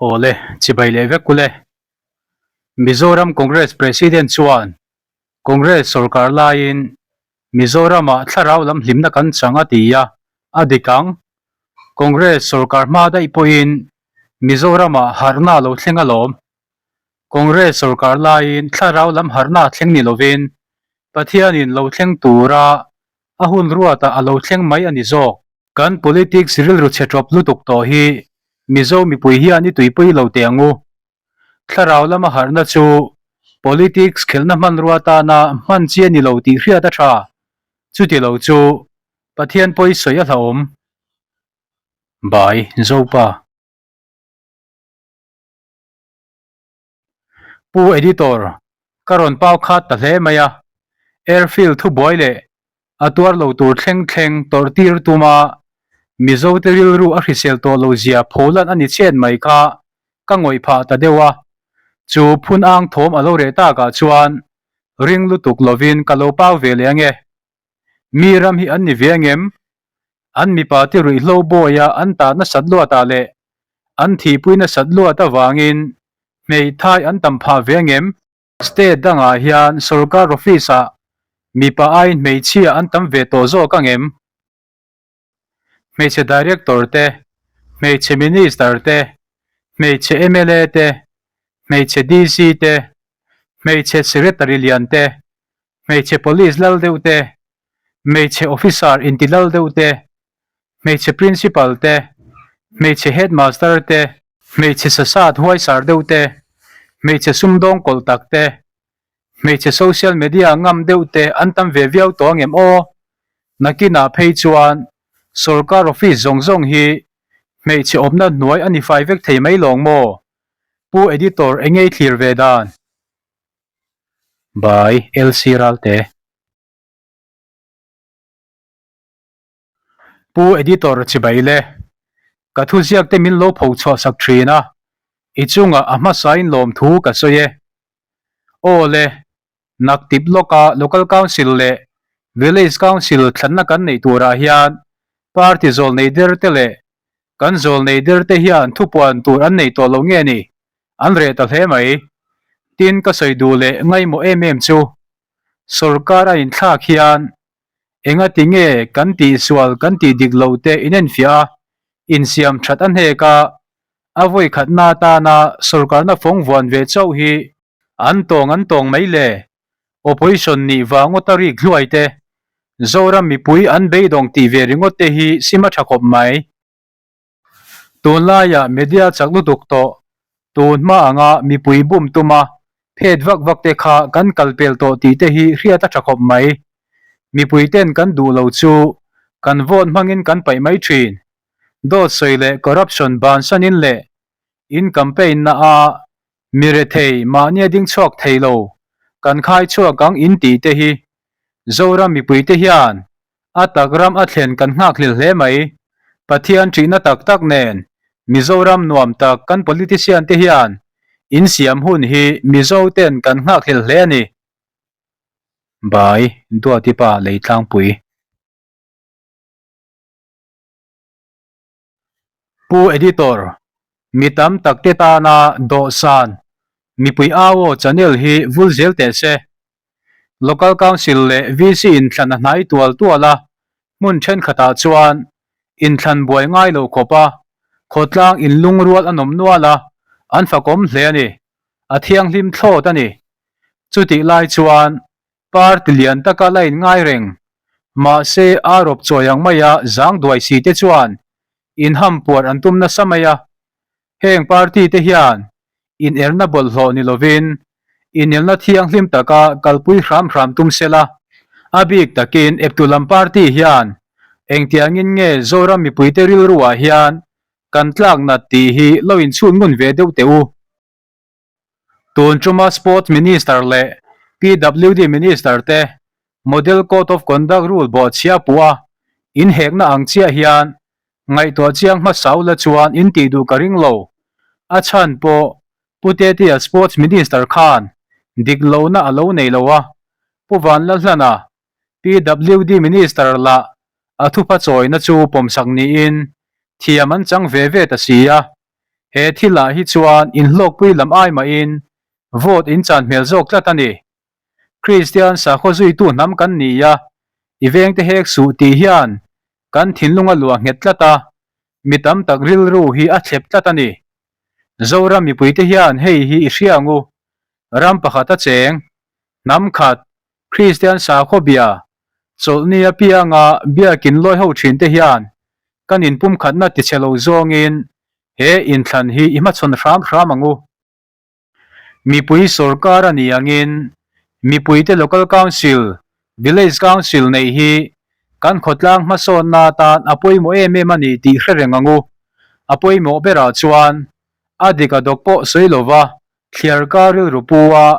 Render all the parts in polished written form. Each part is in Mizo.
Awle, chibai leh vek ule. Mizoram Congress President chuan Congress sorkar laiin Mizoramah thlarau lam hlimna kan chang a ti a, a dik ang. Congress sorkar hma daih pawhin Mizoramah harhna a lo thleng alawm. Congress sorkar laiin thlarau lam harhna a thleng ni lovin Pathianin lo thleng tura a hun ruatah a lo thleng mai a ni zawk. Kan politics rilru chhe tawp lutuk tawh hi Mizo mipui hian i tuipui lo teh ang u. Thlarau lama harhna chu politics khelhna hmanrua tana hman chi a ni lo tih hriat a tha. Chuti lo chu Pathian pawi sawi a hlauhawm. By, Zopa. Pu Editor, ka rawn pau khat ta hle mai a, airfield thubuai leh a tuar lo tur thleng thleng tawrh tir tuma Mizote rilru a hrisel tawh lo zia pholan a ni chhiat mai kha ka ngawih phah ta deuh a, chu phun ang thawm a lo reh takah chuan ring lutuk lovin ka lo pau ve leh ange. Mi ram hi an ni ve angem? An mipa te ruihhlo bawia an tah nasat luatah leh an thihpui nasat luat avangin hmeithai an tam phah ve angem? State dangah hian sorkar office-ah mipa aiin hmeichhia an tam ve tawh zawk angem? Hmeichhe director te, hmeichhe minister te, hmeichhe mla te, hmeichhe DC te, hmeichhe secretary lian te, hmeichhe police lal deuh te, hmeichhe officer inti lal deuh te, hmeichhe principal te, hmeichhe headmaster te, hmeichhe sasat huaisar deuh te, hmeichhe sumdawng kawlh tak te, hmeichhe social media ngam deuh te an tam ve viau tawh angem aw? Nakinah phei chuan sorkar office zawng zawng hi hmeichhe awmna hnuai a ni fai vek thei mai lawng maw? Pu Editor engei thlir ve dan? By LC Ralte. Pu Editor chibai le, ka thuziak te min lo pho chhuah sak thin a, i chungah a hmasain lawmthu ka sawi e. Aw le, naktip lawka Local Council leh Village Council thlanna kan neih turah hian party zawl nei der te leh kan zawl nei der te hian thupuan tur an nei tawh lo nge ni? An reh ta hle mai. Tin ka sawi duh leh ngaimawh em em chu sorkar a inthlak hian Engati nge kan tihsual kan tih dik lo te inenfiah a, insiam that a hnek a, a vawi khatna atana sorkarna fawng vuan ve chauh hi an tawng an tawng mai le? Opposition nih vang ngawta rik hluai te, Zoram mipui an beidawng tih ve ringawt te hi sim a tha khawp mai. Tunlaiah media chak lutuk tawh, tun hma anga mipui bum tuma phet vak vak te kha kan kal pel tawh tih te hi hriat a tha khawp mai. Mipui ten kan duh lo chu kan vote hmangin kan paih mai thin. Dawt sawi leh corruption bansanin leh in campaign na a Mi rethei mahnia ding chhuak thei lo kan khai chhuak ang in tih te hi Zoram mipuite hian a tak ram a thlen kan nghakhlel hle mai. Pathian ṭihna tak tak nen Mizoram nuam tak kan politician te hian in siam hun hi Mizo ten kan nghakhlel hle a ni. By Duatipa Leitlangpui. Pu Editor, mi tam tak te tana dawhsan mipui au aw channel hi vul zel teh se. Local Council leh VC inthlan a hnai tual tual a, hmun thenkhatah chuan inthlan buai ngai lo khawp a, khawtlang inlungrual a nawm nual a, an fakawm hle a ni. A thianghlim thlawt a ni. Chutih lai chuan Party lian taka la in ngai reng. Mahse, a rawp chawi ang maia zang duai si te chuan inham puar an tum nasa mai a. Heng party te hian inerna bawlhhlawh ni lovin inelna thianghlim taka kalpui hram hram tum se la. A bik takin eptu lam party hian engtiangin nge Zoram mipuite rilruah hian kan tlak nat tih hi lo inchhun ngun ve deuh teh u. Tun tuma Sports Minister leh PWD Minister te Model Code of Conduct Rule bawhchhia puh a inhekna ang chiah hian ngaihtuah chiang hmasa ula chuan in tih duh ka ring lo. A chhan pawh Pu Tetea Sports Minister khan dik lohna a lo nei lo a, Pu Vanlalhlana PWD Minister lah a thupa chawina chu pawmsak niin thiam an chang ve ve ta si a. He thilah hi chuan inhlawkpui lam ai mahin vote in chan hmel zawk tlat a ni. Kristian sakhaw zuitu hnam kan ni a, i vengte hek suh tih hian kan thinlung a luah nghet tlat a, mi tam tak rilru hi a thlep tlat a ni. Zoram mipuite hian hei hi i hria ang u, ram pakhat a cheng, hnam khat, Kristian sakhaw bia, chawlhni apianga biakin lawi ho thinte hian kan inpumkhatna tichhe lo zawngin he inthlan hi i hmachhawn hram hram ang u. Mipui sorkar a ni angin mipuite Local Council, Village Council neih hi kan khawtlang hmasawnna atan a pawimawh em em a ni tih hre reng ang u. A pawimawh berah chuan a dik a dawk pawh sawi lova thliarkar rilru pu a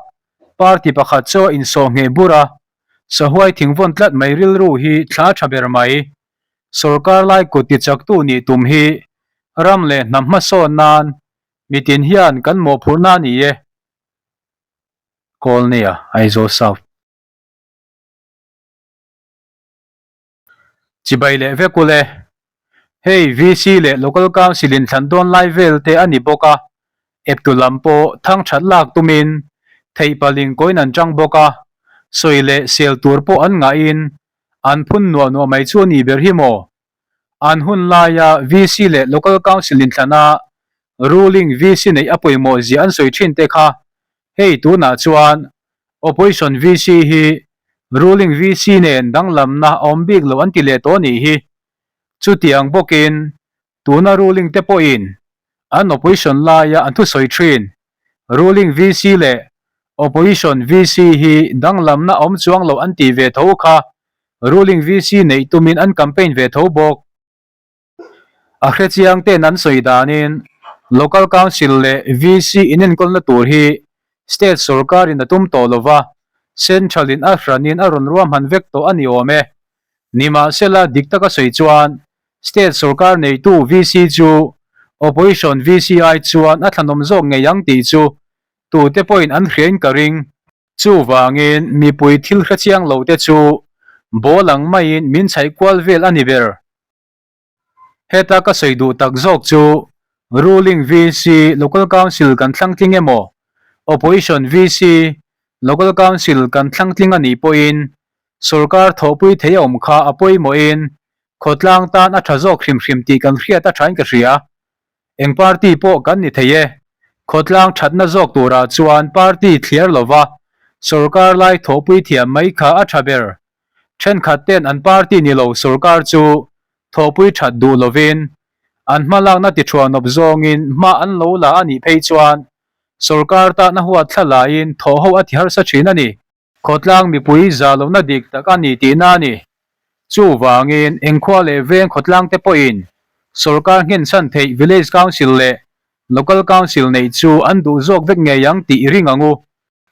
party pakhat chaw insawh ngheh bur a sahuai thingvawn tlat mai rilru hi thla tha ber mai. Sorkar lai kut tichaktu nih tum hi ram leh hnam hmasawn nan Mitin hian kan mawhphurhna a ni e. Kawlnia, Aizawl South. Chibai leh vek ule. Hei VC leh Local Council in thlan dawn lai vel te a ni bawk a, eptu lam pawh thang that lak tumin theih paling kawiin an chang bawk a, sawi leh sel tur pawh an ngahin an phun nuah nuah mai chu a nih ber hi maw? An hun laia VC leh Local Council inthlana ruling VC neih a pawimawh zia an sawi thin te kha hei tunah chuan Opposition VC hi ruling VC nen danglamna a awm bik lo an ti leh tawh nih hi. Chutiang bawkin tuna ruling te pawhin an opposition laia an thusawi thin ruling VC leh opposition VC hi danglamna a awm chuang lo an ti ve tho kha ruling VC neih tumin an campaign ve tho bawk. A hrechiang ten an sawi danin Local Council leh VC inenkawlna tur hi State sorkarin a tum tawh lova, Central in a hranin a rawn ruahman vek tawh a ni awm e. Nimahsela dik taka sawi chuan State sorkar neitu VC chu Opposition VC ai chuan a thlanawm zawk ngei ang tih chu tute pawhin an hriain ka ring. Chuvangin mipui thil hrechiang lo te chu ball ang maiin min chhaih kual vel a ni ber. Heta ka sawi duh tak zawk chu Ruling VC Local Council kan thlang tling emaw Opposition VC Local Council kan thlang tling a nih pawhin sorkar thawhpui thei a awm kha a pawimawhin khawtlang tan a tha zawk hrim hrim tih kan hriat a thain ka hria. Eng party pawh kan ni thei e. Khawtlang thatna zawk turah chuan party thliar lova sorkar lai thawhpui thiam mai kha a tha ber. Thenkhat ten an party ni lo sorkar chu thawhpui that duh lovin an hmalakna tithuanawp zawngin hma an lo la a nih phei chuan sorkar tahna huat thla laiin thawhho a ti harsa thin a ni. Khawtlang mipui za lohna dik tak a ni tihna a ni. Chuvangin, engkhua leh veng khawtlang te pawhin sorkar nghenchhan theih Village Council leh Local Council neih chu an duh zawk vek ngei ang tih i ring ang u.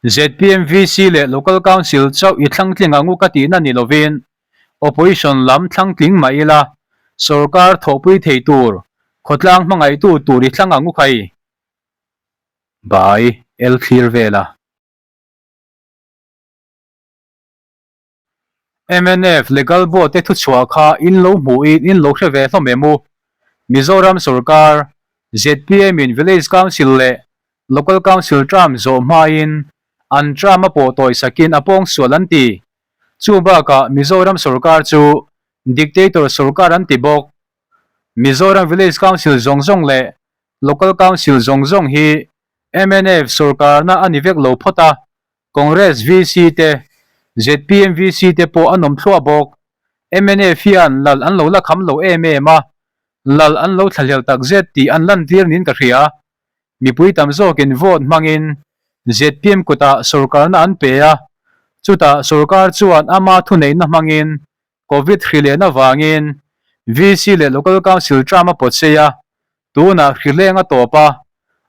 Zpm VC leh Local Council chauh i thlangtling ang u ka tihna ni lovin, Opposition lam thlangtling mah ila, sorkar thawhpui thei tur, khawtlang hmangaihtu tur i thlang ang u khai. Bai, el thlir vela. Mnf Legal Board te thuchhuah kha in lo hmuhin in lo hre ve hlawm em u? Mizoram sorkar, zpm in Village Council leh Local Council term zawh hmain an term a pawh tawi sakin a pawngsual an ti. Chu bakah Mizoram sorkar chu Dictator sorkar an ti bawk. Mizoram Village Council zawng zawng leh Local Council zawng zawng hi mnf sorkarna a ni vek lo phawt a, Congress VC te, zpm VC te pawh an awm thluah bawk. Mnf hian lal an lo la kham lo em em a, lal an lo thlahlel takzet tih an lantir niin ka hria. Mipui tam zawkin vote hmangin zpm kutah sorkarna an pe a, chutah sorkar chuan ama thuneihna hmangin Covid hrilehna avangin VC leh Local Council term a pawt sei a, tunah hrileng a tawp a,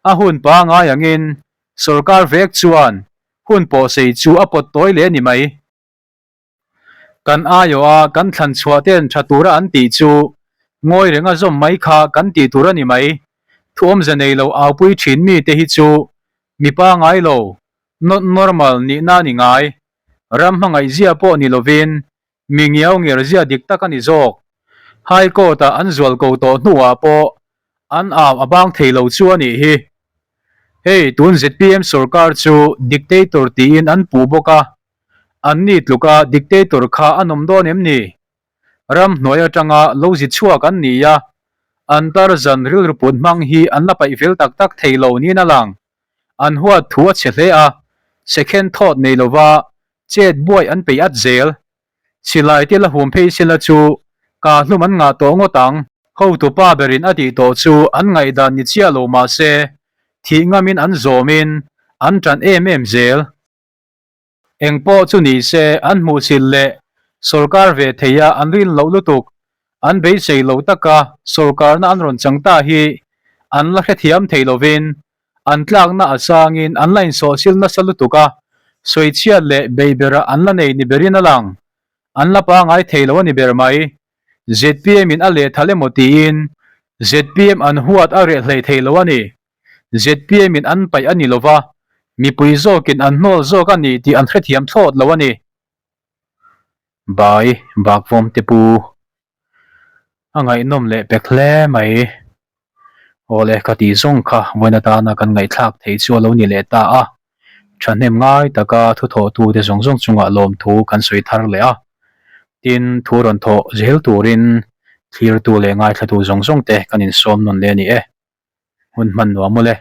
a hun pangai angin sorkar vek chuan hun pawhsei chu a pawt tawi leh a ni mai. Kan aiawha kan thlan chhuah ten tha tura an tih chu ngawi renga zawm mai kha kan tih tur a ni mai. Thuawmze nei lo aupui thin mite hi chu mi pangai lo, not normal nihna a ni ngai. Ram hmangaihzia pawh ni lovin mi ngiau ngerzia dik tak a ni zawk. High Court-ah an zual ko tawh hnuah pawh An au a bang thei lo chu a nih hi. Hei tun zpm sorkar chu dictator tiin an puh bawk a, anni tluka dictator kha an awm dawn em ni? Ram hnuai atanga lo zi chhuak an ni a, an tarzan rilru put hmang hi an la paih fel tak tak thei lo niin a lang. An huat thu a chhe hle a, second thought nei lova chet buai an peih at zel. Silai te la hum phei sela chu ka hlum an ngah tawh ngawt ang. Hotupa berin a tih tawh chu an ngaihdan ni chiah lo mah se, thih ngamin an zawmin an ṭan em em zel. Eng pawh chu ni se an hmuhchilh leh sawrkar ve theia an rin loh lutuk, an beisei lo taka sawrkarna an rawn chang ta hi an la hrethiam thei lovin an tlakna a sangin an la insawhsil nasa lutuk a, sawichhiat leh beihberah an la nei ni berin a lang. An la pangai thei lo a ni ber mai. Zpm in a lehthal emaw tiin zpm an huat a reh hlei thei lo a ni. Zpm in an paih a ni lova, mipui zawkin an hnawl zawk a ni tih an hrethiam thlawt lo a ni. Bai Bakvawm te pu a ngaihnawm leh pek hle mai. Awle ka tih zawng kha vawiin atana kan ngaihthlak theih chu a lo ni leh ta a, thahnem ngai taka thuthawhtute zawng zawng chungah lawmthu kan sawi thar leh a. Tin, thu rawn thawh zel turin thlirtu leh ngaithlatu zawng zawng te kan insawm nawn leh a ni e. Hun hman nuam mawle.